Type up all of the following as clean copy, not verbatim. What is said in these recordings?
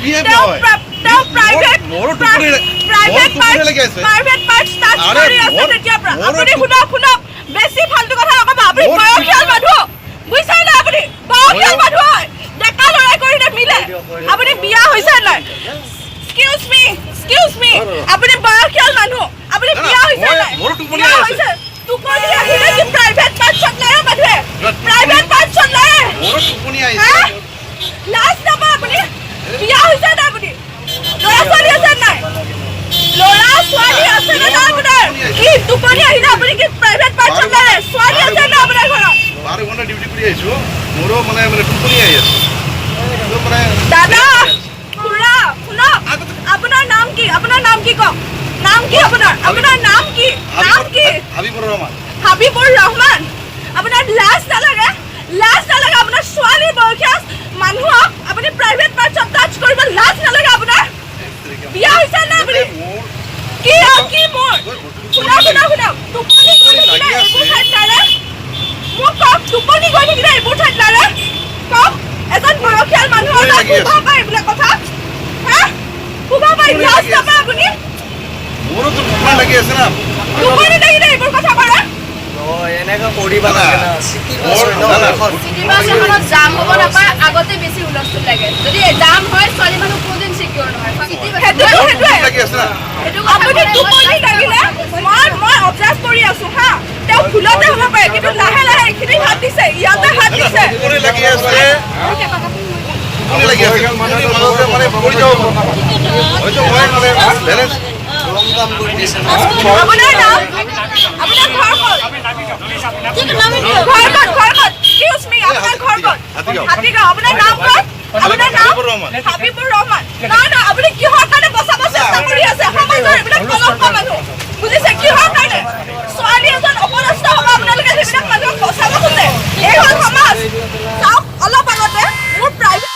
Misbehave তেওঁ নহয়। তেওঁ প্ৰাইভেট মোৰো টোপনি প্ৰাইভেট মোৰো টোপনি লাগি আছে। প্ৰাইভেট পাৰ্টছ টাচ আৰে, কৰি আছে তেতিয়াৰ পৰা। মোৰো আপুনি শুনক, শুনক, বেছি ফাল্টু কথা নক'ব। আপুনি বয়সীয়াল মানুহ, বুজিছে নাই? আপুনি বয়সীয়াল মানুহ হয়, ডেকা ল'ৰাই কৰিলে মিলে। আপুনি বিয়া হৈছে নাই? Excuse me, excuse me, আপুনি বয়সীয়াল মানুহ, আপুনি না, বিয়া হৈছে নাই? মোৰো টোপনি বিয়া আহি আছে। হৈছে? টোপনি আহিলে কি প্ৰাইভেট পাৰ্টছত লাৰে মানুহে? না, প্ৰাইভেট পাৰ্টছত লাৰে? মোৰো টোপনি আহিছে। হা? লাজ নাপায় আপুনি? বিয়া হৈছে নাই আপুনি? ল'ৰা ছোৱালী আছে নাই? ল'ৰা ছোৱালী আছে নে নাই আপোনাৰ? কি টোপনি আহিলে আপুনি কি প্ৰাইভেট পাৰ্টছত লাৰে? ছোৱালী আছে নাই আপোনাৰ ঘৰত? 12 ঘণ্টা ডিউটি কৰি আহিছোঁ, মোৰো মানে মানে টোপনি আহি আছে। তো মানে দাদা, খুৰা, শুনক, আপোনাৰ নাম কি? আপোনাৰ নাম কি কওক? নাম কি আপোনাৰ? আপোনাৰ নাম কি? নাম কি? হাবিবুৰ ৰহমান। হাবিবুৰ ৰহমান, আপোনাৰ লাজ নালাগে? লাজ নালাগে আপোনাৰ? ছোৱালী বয়সীয়া মানুহক আপুনি প্ৰাইভেট পাৰ্টছত টাচ কৰিব লাজ নালাগে আপোনাৰ? বিয়া হৈছে নাই আপুনি? মোৰ কি আৰু কি মোৰ? শুনক, শুনক, শুনক, টোপনি গৈ থাকিলে এইবোৰ ঠাইত লাৰে? মোক কওক, টোপনি গৈ থাকিলে এইবোৰ ঠাইত লাৰে? কওক, এজন বয়সীয়াল মানুহৰ তাত লাগি আছে। শোভা পায় এইবিলাক কথা? হা, শোভা পায়? টোপনি লাজ লাগি আছে। নাপায় আপুনি? মোৰো তো টোপনি লাগি আছে না। টোপনি লাগিলে এইবোৰ কথা কৰে? এনেকা কৰিব নালাগে না, চিটি বাছ হয় ন এখন। চিটি বাছ এখনত জাম হ'ব নাপায়, আগতে বেছি হুলস্থুল লাগে। যদি জাম হয়, ছোৱালী মানুহ কোনোদিন চিকিউৰ নহয় চিটি বাছত। সেইটোতো সেইটোৱে। টোপনি লাগি আছে না। সেইটো কথা আপুনি কোৱা নাই, মই টোপনি just লাগিলে কথা কৈছোঁ। মই অবজাৰ্ভ কৰি আছো। হা, তেওঁ ভুলতে হ'ব পাৰে, কিন্তু লাহে লাহে এইখিনি হাত দিছে, ইয়াতে হাত দিছে। টোপনি লাগি আছে, টোপনি লাগি আছে। টোপনিৰ মাজতে মানে পৰি যাব পাৰোঁ। হয়তো মই মানে বেলেঞ্চ ৰং কাম কৰি দিছে ন। আপোনাৰ নাম? আপোনাৰ ঘৰ ক'ত? ঘৰ ক'ত? ঘৰ ক'ত? এক্সকিউজ মি, আপোনাৰ ঘৰ ক'ত? হাতীগাঁও। হাতীগাঁও। আপোনাৰ নাম ক'ত? আপোনাৰ নাম? হাবিবুৰ ৰহমান। হাবিবুৰ ৰহমান। নহয় নহয়, আপুনি কিহৰ কাৰণে বচাব চেষ্টা কৰি আছে সমাজৰ এইবিলাক কলংক মানুহ, বুজিছে? কিহৰ কাৰণে ছোৱালী এজন অপদস্থ হ'ব, আপোনালোকে সেইবিলাক মানুহক বচাব খোজে? এই হ'ল সমাজ। চাওক, অলপ আগতে মোৰ প্ৰাইভেট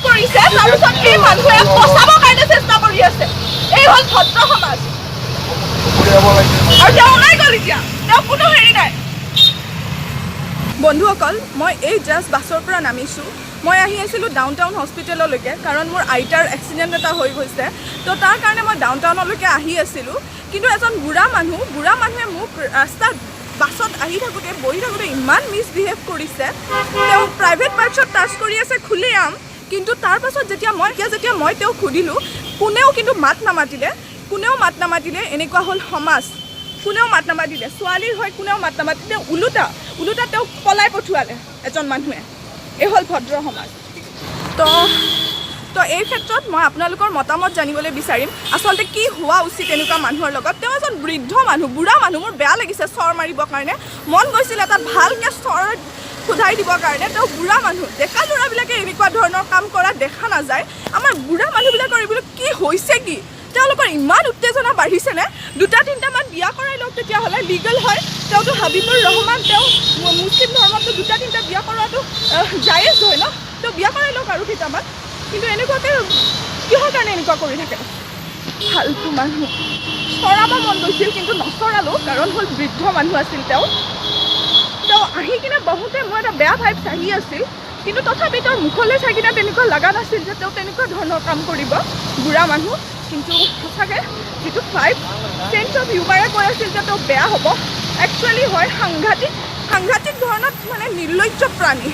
কৰিছে, তাৰপিছত সেই মানুহে বচাবৰ কাৰণে চেষ্টা কৰি আছে। এই হ'ল ভদ্ৰ সমাজ। আৰু তেওঁ ওলাই গ'ল এতিয়া, তেওঁ কোনো হেৰি নাই। বন্ধুসকল, মই এই জাষ্ট বাছৰ পৰা নামিছোঁ। মই আহি আছিলোঁ ডাউন টাউন হস্পিটেললৈকে, কাৰণ মোৰ আইতাৰ এক্সিডেণ্ট এটা হৈ গৈছে। তো তাৰ কাৰণে মই ডাউন টাউনলৈকে আহি আছিলোঁ। কিন্তু এজন বুঢ়া মানুহে মোক ৰাস্তাত বাছত আহি থাকোঁতে, বহি থাকোঁতে ইমান মিছবিহেভ কৰিছে। তেওঁ প্ৰাইভেট পাৰ্টছত টাচ কৰি আছে খুলেআম। কিন্তু তাৰ পাছত যেতিয়া মই তেওঁক সুধিলোঁ, কোনেও কিন্তু মাত নামাতিলে, কোনেও মাত নামাতিলে। এনেকুৱা হ'ল সমাজ। কোনেও মাত নামাতিলে, ছোৱালীৰ হৈ কোনেও মাত নামাতিলে। ওলোটা ওলোটা তেওঁক পলাই পঠোৱালে এজন মানুহে। এই হ'ল ভদ্ৰ সমাজ। তো এই ক্ষেত্ৰত মই আপোনালোকৰ মতামত জানিবলৈ বিচাৰিম, আচলতে কি হোৱা উচিত এনেকুৱা মানুহৰ লগত? তেওঁ এজন বৃদ্ধ মানুহ, বুঢ়া মানুহ। মোৰ বেয়া লাগিছে, চৰ মাৰিবৰ কাৰণে মন গৈছিল, এটা ভালকৈ চৰ সোধাই দিবৰ কাৰণে। তেওঁ বুঢ়া মানুহ। ডেকা ল'ৰাবিলাকে এনেকুৱা ধৰণৰ কাম কৰা দেখা নাযায়। আমাৰ বুঢ়া মানুহবিলাকৰ এইবিলাক কি হৈছে কি? তেওঁলোকৰ ইমান উত্তেজনা বাঢ়িছেনে? দুটা তিনিটামান বিয়া কৰাই লওক তেতিয়াহ'লে, লিগেল হয়। তেওঁতো হাবিবুৰ ৰহমান, তেওঁ মুছলিম ধৰ্মততো দুটা তিনিটা বিয়া কৰোৱাটো জায়েজ হয় ন? তেওঁ বিয়া কৰাই লওক আৰু কেইটামান। কিন্তু এনেকুৱাকৈ কিহৰ কাৰণে এনেকুৱা কৰি থাকে? ফাল্টু মানুহ। চৰাব মন গৈছিল, কিন্তু নচৰালোঁ, কাৰণ হ'ল বৃদ্ধ মানুহ আছিল তেওঁ। তেওঁ আহি কিনে বহোঁতে মোৰ এটা বেয়া ভাইবছ আহি আছিল, কিন্তু তথাপি তেওঁৰ মুখলৈ চাই কিনে তেনেকুৱা লগা নাছিল যে তেওঁ তেনেকুৱা ধৰণৰ কাম কৰিব, বুঢ়া মানুহ। কিন্তু সঁচাকৈ যিটো ভাইব, চেঞ্চ অফ হিউমাৰে কৈ আছিল যে তেওঁ বেয়া হ'ব, একচুৱেলি হয় সাংঘাতিক, সাংঘাতিক ধৰণত মানে নিৰ্লজ্জ প্ৰাণী।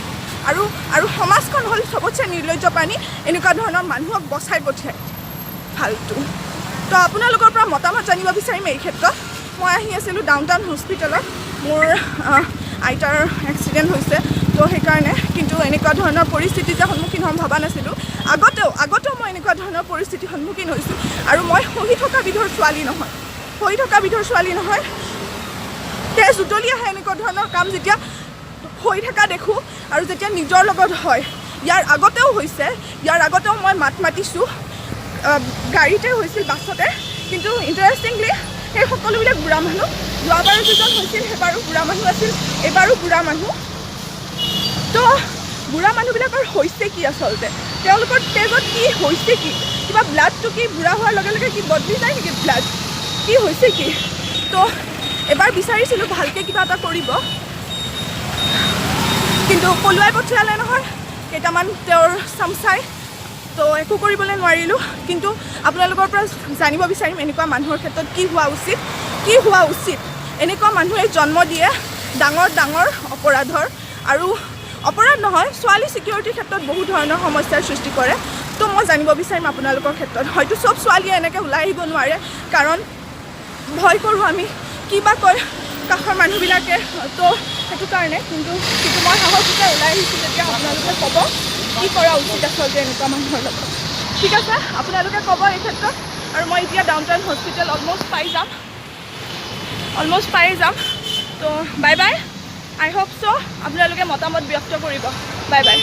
আৰু সমাজখন হ'ল চবতছে নিৰ্লজ্জ প্ৰাণী, এনেকুৱা ধৰণৰ মানুহক বচাই পঠিয়ায়। ফাল্টু। তো আপোনালোকৰ পৰা মতামত জানিব বিচাৰিম এই ক্ষেত্ৰত। মই আহি আছিলোঁ ডাউন টাউন হস্পিটেলত, মোৰ আইতাৰ এক্সিডেণ্ট হৈছে, তো সেইকাৰণে। কিন্তু এনেকুৱা ধৰণৰ পৰিস্থিতি যে সন্মুখীন হ'ম ভবা নাছিলোঁ। আগতেও মই এনেকুৱা ধৰণৰ পৰিস্থিতিৰ সন্মুখীন হৈছোঁ আৰু মই সহি থকা বিধৰ ছোৱালী নহয়, সহি থকা বিধৰ ছোৱালী নহয়। তেজ উতলি আহে এনেকুৱা ধৰণৰ কাম যেতিয়া হৈ থকা দেখোঁ আৰু যেতিয়া নিজৰ লগত হয়। ইয়াৰ আগতেও হৈছে, ইয়াৰ আগতেও মই মাত মাতিছোঁ। গাড়ীতে হৈছিল, বাছতে। কিন্তু ইণ্টাৰেষ্টিংলি সেই সকলোবিলাক বুঢ়া মানুহ। যোৱাবাৰো যিজন হৈছিল, সেইবাৰো বুঢ়া মানুহ আছিল, এইবাৰো বুঢ়া মানুহ। তো বুঢ়া মানুহবিলাকৰ হৈছে কি আচলতে? তেওঁলোকৰ তেজত কি হৈছে কি? কিবা ব্লাডটো কি বুঢ়া হোৱাৰ লগে লগে কি বদলি যায় নেকি ব্লাড? কি হৈছে কি? তো এবাৰ বিচাৰিছিলোঁ ভালকৈ কিবা এটা কৰিব, কিন্তু পলুৱাই পঠিয়ালে নহয় কেইটামান তেওঁৰ চামচাই। তো একো কৰিবলৈ নোৱাৰিলোঁ, কিন্তু আপোনালোকৰ পৰা জানিব বিচাৰিম এনেকুৱা মানুহৰ ক্ষেত্ৰত কি হোৱা উচিত, কি হোৱা উচিত। এনেকুৱা মানুহে জন্ম দিয়ে ডাঙৰ ডাঙৰ অপৰাধৰ, আৰু অপৰাধ নহয়, ছোৱালী ছিকিউৰিটিৰ ক্ষেত্ৰত বহুত ধৰণৰ সমস্যাৰ সৃষ্টি কৰে। তো মই জানিব বিচাৰিম আপোনালোকৰ ক্ষেত্ৰত, হয়তো চব ছোৱালীয়ে এনেকৈ ওলাই আহিব নোৱাৰে, কাৰণ ভয় কৰোঁ আমি, কিবা কয় কাষৰ মানুহবিলাকে, তো সেইটো কাৰণে। কিন্তু কিন্তু মই সাহসিকে ওলাই আহিছোঁ যেতিয়া আপোনালোকে ক'ব কি কৰা উচিত আচলতে এনেকুৱা মানুহৰ লগত। ঠিক আছে, আপোনালোকে ক'ব এই ক্ষেত্ৰত। আৰু মই এতিয়া ডাউন টাউন হস্পিটেল অলমষ্ট পাই যাম, অলমষ্ট পাই যাম। তো bye bye, I hope so আপোনালোকে মতামত ব্যক্ত কৰিব। Bye bye.